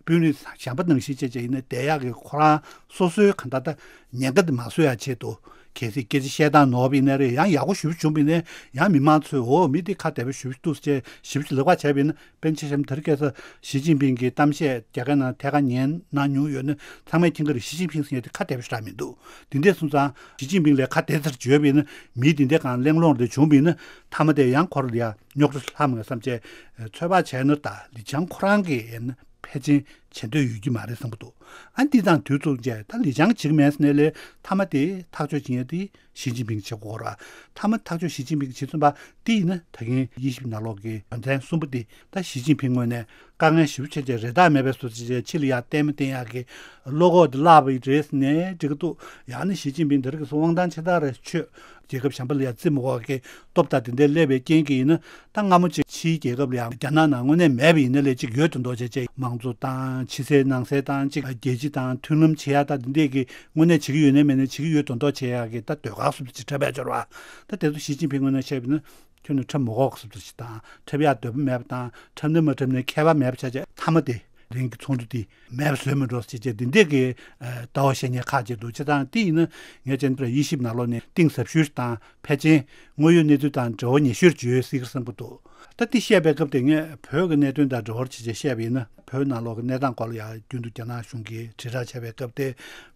དཔོན་རིགས་གཞན་པ་ནང་བཞིན་བྱས་བྱས་ཡིན་ན་བསྡད་ཡག་གི་ཁོ་རང་སོ་སོའི་གང་ལྟར་ད་ཉེན་ཁ་དེ་མ་བཟོ་ཡག་ཆེད་དུ། གལ་སྲིད་སྐད་ཆ་བཤད་སྟངས་ནོར་བ་ཡིན་ན་རེད། ཡང་ཡག་པོ་ཞེ་པོ་བྱུང་བ་ཡིན་ན་ཡང་མི་མང་ཚོས་འོ་མི་དེ་ཁ་བདེ་པོ་ཞེ་པོ་འདུག་ཅེས་ཞེ་པོ་ཅིག་ལབ་པ་བྱས་པ་ཡིན་ན། དཔེར་ན་ཆ་བཞག་ན་དེ་རིང་ཁ་སང་ཞི་ཅིན་ཕིང་གི་གཏམ་བཤད་རྒྱ་སྐད་ནང་ཐད་ཀར་ཉན་གནང་མྱོང་ཡོད་ན་ཚང་མས་མཁྱེན་གྱི་རེད། ཞི་ཅིན་ཕིང་ཟེར་མཁན་དེ་ཁ་བདེ་པོ་ཞེ་དྲག་མི་འདུག་དེ་འདྲ་སོང་ཙང་ཞི་ཅིན་ཕིང་ལ་ཁ་བདེ་ཙམ་བརྗོད་པ་ཡིན་ན་མི་དེ་འདྲ་གང་གླེང་སློང་དེ་བྱུང་བ་ཡིན་ན་མཐའ་མ་དེ་ཡང་ཁོ་རང་ལ་ཡ་རྙོག་དྲ་ལྷག་མ་བསམ་བྱས། ཚོད་དཔག་བྱས་ན་ད་ལི་ཆང་ཁོ་རང་གིས་ཡིན་ན་ཕལ་ཆེར་བྱེད་འདོད་ཡོད་ཀྱི་མ་རེད་བསམ་གྱི་འདུག་ཨ་འདི་དང་དུས་མཚུངས་བྱས་ད་ལི་ཆང་བྱེད་ཀྱི་མེད་ཟེར་ནའི་ལས་མཐའ་མ་དེ་ཐག་གཅོད་བྱེད་མཁན་དེ་ཞི་ཅིན་ཕིང་བྱེད་དགོས་ར། མཐའ་མ་ཐག་གཅོད་ཞི་ཅིན་ཕིང་བྱེད་ཚུན་པ་དེ་ཡིན་ན་ད་གིན་དབྱེ་ཞིབ་ནང་ལོགས་ཀྱི་དོན་ཚན་གསུམ་པོ་དེ་ད་ཞི་ཅིན་ཕིང་ངོས་ནས་དཀའ་ངལ་ཞེ་པོ་ཆེ་ཆེ་རེ་ཐག་མེད་པའི་བཟོ་ཆེ་ཆེ་ཕྱི་ལ་ཡར་བསྟན་མི་བསྟན་ཡག་གི་བློ་ཁོག་དེ་བརླག་པ་རེད་ཟེར་ནའི་འགྲིག་གི་འདུག་ཡང་ན་ཞི་ཅིན་ཕིང་དེ་རིང་གི་དབང་ཐང་ཆེ་ཐག་རེད། ཆོས་རྒྱལ་ཁབ་གཞན་པ་ལ་ཡང་བརྩི་མི་དགོས་ཀྱི་སྟོབས་དང་དེ་འདྲའི་སླེབས་པའི་རྐྱེན་གྱིས་ཡིན་ན་ད་སྔ་མོ་ཅིག་ཕྱིའི་རྒྱལ་ཁབ་ལ་ཡང་རྒྱ་ནག་ནང་དངོས་གནས་མེད་པ་ཡིན་ན་ལས་ཅིག་ཡོད་དོ་འདོགས་བྱས་བྱས་དམངས་གཙོ་དང་ཕྱི་གསལ་ནང་གསལ་དང་ཅིག་རྒྱལ་སྤྱི་དང་མཐུན་ལམ་བྱེད་ཡ་ད་དེ་འདྲས་ཀྱི་དངོས་གནས་བྱེད་ཀྱི་ཡོད་ནའི་མེད་ནའི་བྱེད་ཀྱི་ཡོད་དོ་འདོགས་བྱེད་ཡ་གི་ད་ཟློས་གར་སོབ་ཅིག་འཁྲབ་པའི་སྦྱོར་བ། ད་དེ་ཚོ་ཞི་ཅིན་ཕིང་ངོས་ནས་བཤད་པ་ཡིན་ན་ཁྱོད་ནི་འཁྲབ་མི་དགོས་སོབ་ཅིག་དང་འཁྲབ་ཡ་འདོད་པ་མེད་པ་དང་འཁྲབ་ན་མ་འཁྲབ་ནའི་ཁྱད་པར་མེད་པ་ཆགས་བྱས་མཐའ་མ་དེ། རིང་གི་ཚོགས་འདུ་དེ་མེད་པ་བཟོས་མི་འགྲོ་ཟེར་བྱས་འདི་འདྲས་ཀྱི་ལྟ་བ་བཤད་མཁན་ཁག་ཅིག་འདུག་བྱས་ཙང་དེ་ཡིན་ན་ངས་བྱས་ན་དབྱེ་ཞིབ་ནང་ལོགས་ནས་གཏིང་ཟབ་ཤོས་དང་ཕལ་ཆེར་དངོས་ཡོད་གནས་ཚུལ་དང་འབྲེལ་བ་ཉེ་ཤོས་ཅིག་ཡོད་སྲིད་ཀྱི་རེད་བསམ་གྱི་འདུག་ད་དེ་བཤད་པའི་སྐབས་དེ་ངས་བོད་ཀྱི་གནད་དོན་དང་འབྲེལ་བ་བྱས་བྱས་བཤད་པ་ཡིན་ན་བོད་ནང་ལོགས་ཀྱི་གནས་སྟངས་སྐོར་ལ་ཡང་རྒྱུན་དུ་རྒྱ་ནག་གཞུང་གིས་དྲིལ་བསྒྲགས་བྱས་པའི་སྐབས་དེ་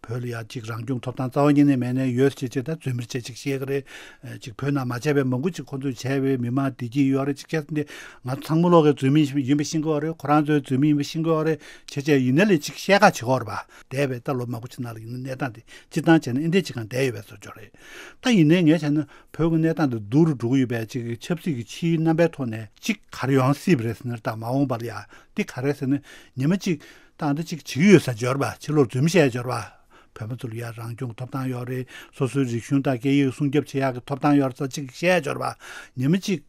བོད་ལ་ཡང་གཅིག་རང་སྐྱོང་ཐོབ་ཐང་རྩ་བ་ཉིད་ནས་མེད་ནའི་ཡོད་ཅེས་བྱས་ད་རྫུན་མ་བྱས་ཅིག་བཤད་ཀྱི་རེད། ཅིག་བོད་ནང་མ་བྱས་པའི་མང་པོ་ཅིག་ཁོང་ཚོས་བྱས་པའི་མི་མང་བདེ་སྐྱིད་ཡོད་རེད་ཅིག་བྱས་ཏེ་ང་ཚོ་ཚང་མ་ལོག་གི་རྫུན་མ་ཡིན་པ་ཤེས་ཀྱི་ཡོད་རེད། ཁོ་རང་ཚོའི་རྫུན་མ་ཡིན་པ་ཤེས་ཀྱི་ཡོད་རེད། བྱས་བྱས་ཡིན་ནའི་ལས་ཅིག་བཤད་ཁ་བྱེད་ཀྱི་ཡོད་རེད་པ། འདས་པའི་ད་ལོ་མང་པོ་ཅིག་ནང་ལ་ཡིན་ན་གནས་སྟངས་དེ་སྤྱིར་བཏང་བྱས་ན་ཨེ་འདྲས་ཅིག་གང་བསྡད་ཡོད་པའི་བཟོ་ཅིག་རེད། ད་ཡིན་ནའི་ངས་བྱས་ན་བོད་ཀྱི་གནས་སྟངས་དེ་སྡུག་རུ་འགྲོ་གི་ཡོད་པའི་ཅིག་ཆབ་སྲིད་ཀྱི་ཕྱིའི་རྣམ་པའི་ཐོག་ནས་ཅིག་ག་རེ་ཡོང་སྲིད་པ་རེད་ཟེར་ན་ད་མ་འོངས་པ་ལ་ཡ་འདི་ག་རེ་ཟེར་ན་ཉི་མ་ཅིག་ད་ཨ་འདྲ་ཅིག་བྱེད་ཀྱི་ཡོད་ས་ཅིག་ཡོད་རེད་པ། ཕྱི་ལོགས་རྫུན་མ་བཤད་ཡ་ཅིག་ཡོད་རེད་པ། བོད་པ་ཚོ་ལ་ཡ་རང་སྐྱོང་གི་ཐོབ་ཐང་ཡོད་རེད། སོ་སོའི་རིག་གཞུང་དང་སྐད་ཡིག་སྲུང་སྐྱོབ་བྱེད་ཡག་གི་ཐོབ་ཐང་ཡོད་རེད་ཟེར་ཅིག་བཤད་ཡ་ཅིག་ཡོད་རེད་པ། ཉི་མ་གཅིག་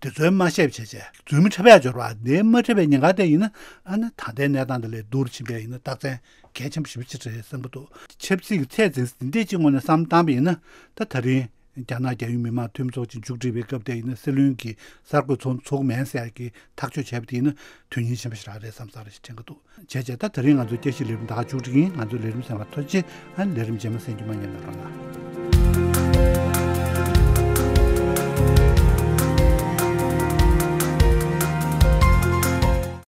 དེ་ཚོའི་མ་བཤད་བྱས་བྱས་རྫུན་མ་འཁྲབ་ཡ་ཅིག་ཡོད་རེད་པ། དེ་མ་འཁྲབ་པའི་ཉེན་ཁ་དེ་ཡིན་ན་ཨ་ནི་ད་ལྟའི་གནས་སྟངས་དེ་ལས་སྡུག་རུ་ཕྱིན་པ་ཡིན་ན་རྟགས་མཚན་གལ་ཆེན་པོ་ཞེ་པོ་ཅིག་རེད་བསམ་གྱི་འདུག་ཆབ་སྲིད་ཀྱི་ཚད་འཛིན་འདི་འདྲས་ཅིག་ངོས་ནས་བསམ་བློ་བཏང་པ་ཡིན་ན་ད་ད་རིང་རྒྱ་ནག་རྒྱལ་ཡོངས་མི་དམངས་འཐུས་མི་ཚོགས་ཆེན་མཇུག་སྒྲིལ་བའི་སྐབས་དེ་ཡིན་ན་སྲིད་བློན་གྱིས་གསར་འགོད་ཚོགས་འདུ་ཚོགས་མིན་ཟེར་ཡག་གི་ཐག་གཅོད་བྱས་པ་དེ་ཡིན་ན་དོན་སྙིང་ཆེན་པོ་ཞིག་རང་རེད་བསམ་ས་རེད་ཞེས་དྲན་གྱི་འདུག་བྱས་བྱས་ད་ད་རིང་ང་ཚོའི་བརྒྱ་ཞིག་ལས་རིམ་ད་ག་མཇུག་སྒྲིལ་ཡིན། ང་ཚོའི་ལས་རིམ་གསན་པར་ཐུགས་རྗེ་ཆེ། ཨ་ནི་ལས་རིམ་རྗེས་མ་གསན་རྒྱུ་མ་ཉམས་ན་རོགས་གནང་།